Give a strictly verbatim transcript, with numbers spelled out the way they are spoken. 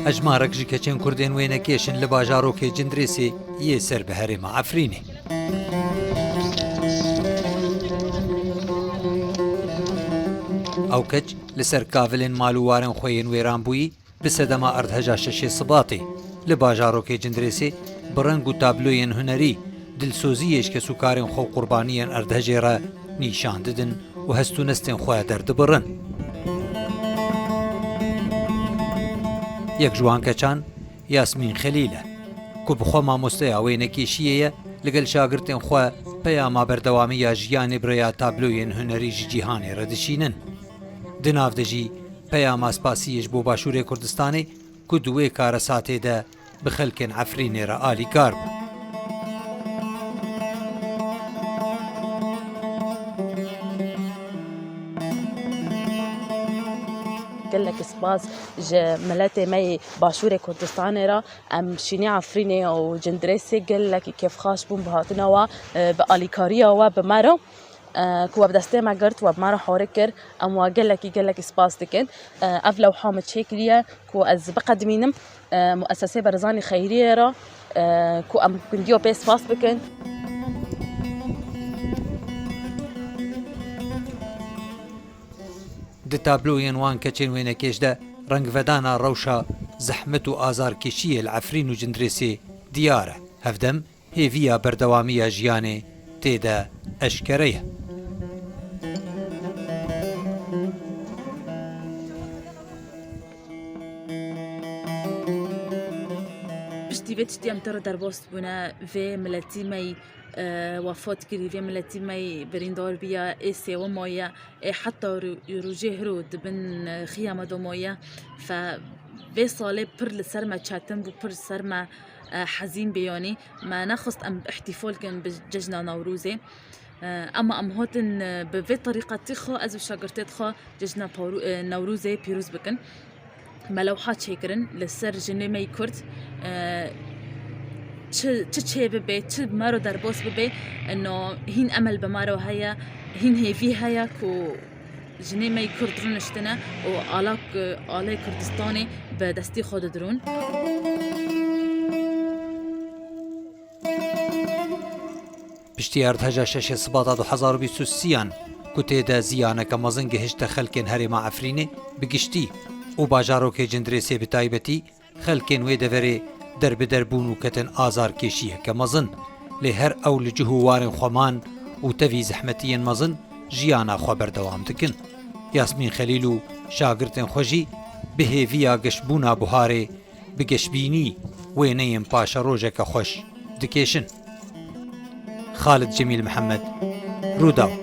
Hejmarek ji keçên Kurd ên wênekêş in li bajarokê Cindirêsê yê ser bi herêma Efrînê. Ew keç li ser kavilên mal û warên xwe yên wêranbûyî bi sedema erdheja şeşê Sibatê li bajarokê Cindirêsê bi reng û tabloyên hunerî, dilsoziyê ji kesûkarên xwe û qurbaniyên erdhejê re nîşan didin û hest û nestên xwe derdibirin. Yek ji wan keçan Yasmîn Xelîl e, ku bi xwe mamosteya wênekêşiyê ye, li gel şagirtên xwe peyama berdewamî ya jiyanê bi rêya tabloyên hunerî ji cîhanê re dişînin. Di nav de jî peyama spasiyê ji bo Başûrê Kurdistanê, ku di wê karesatê de bi xelkên Efrînê re alîkar bû. Gelek spas ji miletê me yê Başûrê Kurdistanê re. Em şînê Efrînê û Cindirêsê gelekî kêfxweş bûn bi hatina we, e, bi alîkariya we bi me re, e, ku we bi destê me girt, we bi me re horê kir. Em we gelekî, gelekî spas dikin. E, ev lewha min çêkiriye ku ez biqedimînim, e, muesesê Berzanî Xeyriyê re, e, ku em gundiyo pê spas bikin. Di tabloyên wan keçên wênekêş de rengvedana rewşa zehmet û azarkêşiyê li Efrîn û Cindirêsê diyar e. Hevdem hêviya berdewamiya jiyanê tê de eşkere ye. Piştî vê tiştî em te re derbas bûne, vê miletî me yî, e, wefat kirî, vê miletî me yî birîndar bûye, ê sêwema ye, ê heta rû-, rojê hiro di bin, e, xiya me de maye. Fe vê salê pir li ser me çetin bû, pir li ser me, e, hezîn bê, yanî me nexwest em îhtîfal kin bi cejna Newrozê. E, ema em hatin, e, bi vê terîqetî xwe ez û şagirtê xwe cejna Pawrû-, e, Newrozê pîroz bikin. Me lewha çêkirin li ser jinê me yî Kurd, e, çi, çi çê bibe, çi me re derbas bibe, ino hîn emel bi me re heye, hîn hêvî heye ku jinê me yî Kurd rûniştine û alak, alê Kurdistanê bi destî xwe didrûn. Piştî erdheja şeşê Sibata du hezar û bîst û sêyan, ku tê de ziyaneke mezin gihişte xelkên herêma Efrînê bi giştî û bajarokê Cindirêsê bi taybetî, xelkên wê deverê derbider bûn û ketin azarkêşiyeke mezin. Lê her ew li cih û warên xwe man û tevî zehmetiyên mezin jiyana xwe berdewam dikin. Yasmîn Xelîl û şagirtên xwe jî bi hêviya geşbûna buharê bi geşbînî wêneyên paşerojeke xweş dikêşin. Xalid Cemîl Mihemed, Rûdaw.